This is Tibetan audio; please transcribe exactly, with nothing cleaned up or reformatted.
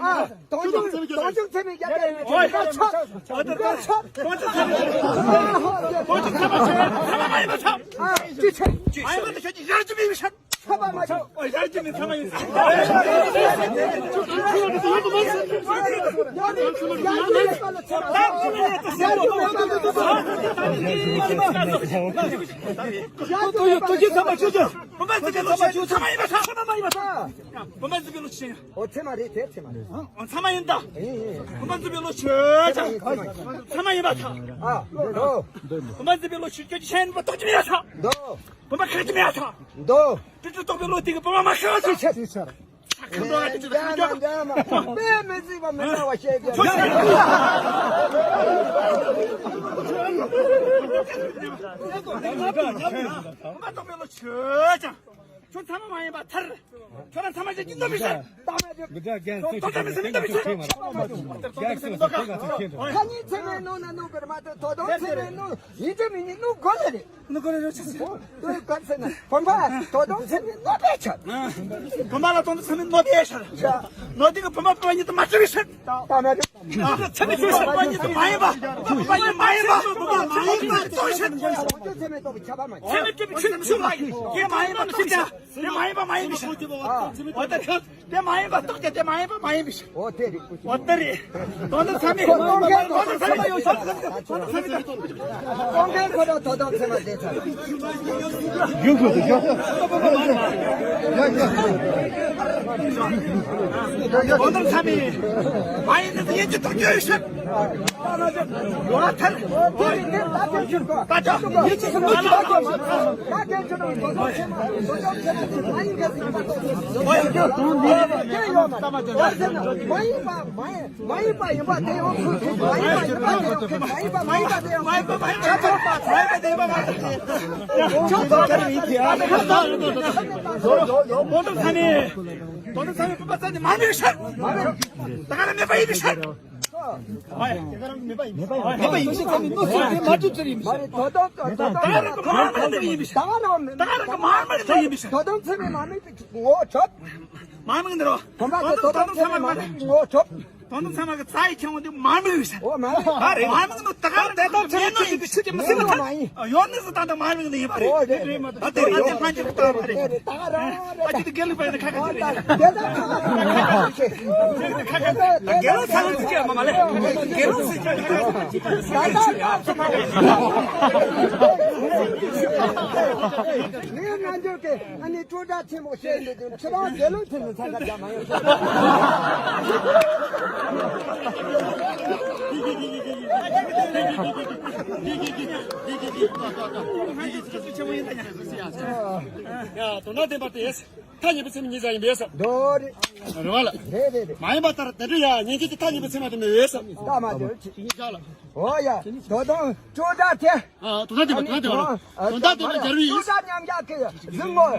ཨ། དོན་ཆུང་དོན་ཆུང་ཚད་མེད་རྒྱབ་ཡ་ཡིན། ཨོ་ཡ། ཆོག་ཆོག་ཆོག་དོན་ཆུང་ཚད་མེད་ཚད་མ་ཡིན་པ་ཆོག་ཨ། ཅི་ཆེ། ཨ་ཡ་མ་ད་ཁྱོད་ཀྱི་ཡར་ཅི་མེད་མི་ཤ། ཚད་མ་མ་ཆོག་ཨོ་ཡར་ཅི་མེད་ཚད་མ་ཡིན། ཡར་ཅི་མེད་ཚད་མ་ཡིན། ཡར་ཅི་མེད་ཚད་མ་ཡིན། ཚད་མ་ཡིན་པ་ཆོག་ཚད་མ་ཡིན་པ་ཆོག་བུམ་པ་རྫི་བོའི་བློ་ཅི་ཆེ། བུམ་པ་རྫི་བོའི་བློ་ཅི་ཆེ། ཨོ་ཚད་མ་རེད་དེ་ཚད་མ་རེད། ཨོ་ཚད་མ་ཡིན་ད། ཨེ་ཨེ། བུམ་པ་རྫི་བོའི་བློ་ཆེ་ཆེ། ཚད་མ་ཡིན་པ་ད། ཨ་འདོ། བུམ་པ་རྫི་བོའི་བློ་ཆེ་ཁྱོད་ཀྱི་ཤན་པ་རྟོགས་ཀྱི་མེད་ད། འདོ། བུམ་པ་ཁེགས་ཀྱི་མེད་ད། འདོ། དེ་ཚོ་རྟོགས་པའི་བློ་དེ་གི་བུམ་པ་མ་ཁེགས་ཆེ་ཆེ། ཁ་འདོ་ཨ་དེ་ཚོ་ཁ་འདོ། དཔེ་མི་སྲིད་པ་མི་འདྲ་བ་བཤད་ཀྱི། བུམ་པ་རྟོགས་པའི་བློ་ཆེ་ཆེ། ཁྱོད་ཚད་མ་མ་ཡིན་པ་ཐར། ཁྱོད་རང་ཚད་མ་ཅན་གྱི་རྣམ་པའི་ཤར། མི་འདྲ་རྒན་སོ་ཁྱོད་ཚད་མ་ཅན་གྱི་རྣམ་པའི་ཤར། ཁ་ཉིན་ཚད་མའི་ནང་ན་ནོར་གི་རེད་མ་གཏོགས་དོ་དམ་ཚད་མའི་ནང་ཡིན་གཅིག་མིན་གཉིས་ནོར་དགོས་ལེ་རེད། ནོར་དགོས་ལེ་རེད་ཟེར་ན་བུམ་པ་དོ་དམ་ཚད་མའི་ནོར་པའི་ཤར། བུམ་པ་ལ་དོ་དམ་ཚད་མའི་ནོར་པའི་ཤར། ནོར་དེ་གི་བུམ་པ་བུམ་པ་ཉིད་དུ་མ་གྲུབ་པའི་ཤར། ད་མ་རེད། ཚད་མའི་ཤར་བུམ་པ་ཉིད་དུ་མ་ཡིན་པ། བུམ་པ་ཉིད་མ་ཡིན་པ། བུམ་པ་མ་ཡིན་པ་རྟོགས་ཤར། ཚད་མའི་ཤར་བུམ་པ་མ་ཡིན་པ་རྟོགས་ཤར། དེ་མ་ཡིན་པ་རྟོགས་ཀྱང་དེ་མ་ཡིན་པ་མ་ཡིན་པའི་ཕྱིར། འོ་ད་ཁྱོད་དེ་མ་ཡིན་པ་རྟོགས་ཀྱང་དེ་མ་ཡིན་པ་མ་ཡིན་པའི་ཕྱིར། འོ་དེ་རེད། འོ་དེ་རེད། དོན་དམ་ཚད་མའི། དོན་དམ་ཚད་མ་ཡོད་ཤག་དོན་དམ་ཚད་མ་ཡོད་ཤག་དོན་དམ་ཚད་མ་ཡོད་ཤག་གོང་འཕེལ་ཁོ་རང་དོན་དམ་ཚད་མ་བསྡད་ཚར། ཡོད་དགོས་སུ་ཡོད། དོན་དམ་ཚད་མའི་མ་ཡིན་ནི་ཡིན་གྱི་རྟོགས་རྒྱུ་ཡོད་ཤག་ཡོད་ཐལ། མ་ཡིན་པ་ཡིན་པ་དེ་ཡང་ཁུལ་ཁུལ་མ་ཡིན་པ་ཡིན་པ་དེ་ཡང་ཁུལ་མ་ཡིན་པ་ཡིན་པ་ད་ག་ནས་མེད་པ་ཡིན་པའི་ཕྱིར། མེད་པ་ཡིན་ཕྱིར་ཚང་མའི་མནོ་ཚུལ་དེ་མ་གྲུབ་ཚུལ་ཡིན་པའི་ཕྱིར། ད་ག་རང་གི་མ་མ་ནི་ཡིན་པའི་ཕྱིར། ད་ག་རང་གི་མ་མ་ནི་ཡིན་པའི་ཕྱིར། དོ་དམ་ཚད་མའི་མ་མི་ངོ་ཆོད། མ་མི་འདི་རོ། བུམ་པ་དེ་དོ་དམ་ཚད་མའི་མ་མི་ངོ་ཆོད། ཁོང་ཚོ་ཚང་མ་གི་རྩ་ཡི་ཁྱེར་འོང་དུས་མ་དམིགས་ཡོད་ས། ཨོ་མ་རེད། མ་དམིགས་ནོ་ད་ག་དེ་ད་ཚོད་ཚོད་ཚོད་ཚོད་ཚོད་མི་སྲིད་མ་ཐག་ཡོད་ནི་སུ་ད་ད་མ་དམིགས་ནི་ཡིན་པ་རེད། ཨོ་རེད་མ་ད་དེ་རེད་དེ་ཕན་ཅིག་ལྟ་བ་རེད། དེ་རེད་ད་ག་རང་རེད། ཨ་ཅི་དེ་དགེ་ལུགས་པ་ཡིན་ན་ཁ་ཁ་ཅི་རེད། དེ་ད་ཁ་ཁ་ཁ་ཁ་ཁ་ཁ་ཁ་དགེ་ལུགས་ཚ་ལུགས་ཅི་མ་མ་ལེ། དགེ་ལུགས་སུ་ཅི་ཁ་ཁ་ཅི་ད་ད་ཁ་ཁ་ཁ་ཁ་ཁ་ཁ་ཁ་ངས་རྣལ་འབྱོར་གྱི་ཨ་ནི་སྤྲོ་བྲལ་ཆེན་པོ་བཤད་འདུག་དུས་ཁྱེད་རང་དགེ་སློང་ཐོན་ནས་ཚ་ག་རྒྱག་མ་ཡོང་། ཡ་དོན་དག་ལྡན་པ་དེས་ཐག་ཉེ་པོ་ཚེམ་གཉིས་ཀ་ཡིན་པས་སམ། རེད་བ་ལ། རེད་རེད་རེད། མ་ཡིན་པ་ལྟར་དེ་འདྲ་ཡ་ཉན་གྱི་དེ་ཐག་ཉེ་པོ་ཚེམ་མ་དེ་མེད་པས་སམ། ད་མ་དེ་གཉིས་ཀ་ལ། ཨོ་ཡ་དོ་དང་སྤྲོ་བྲལ་དེ། ཨ་དོན་དག་ལྡན་པ་དོན་དག་ལྡན་པ་ལ་དོན་དག་ལྡན་པ་རྒྱལ་བའི་ཡིན། སྤྲོ་བྲལ་མཉམ་གཞག་གི་གཟིགས་ངོ་།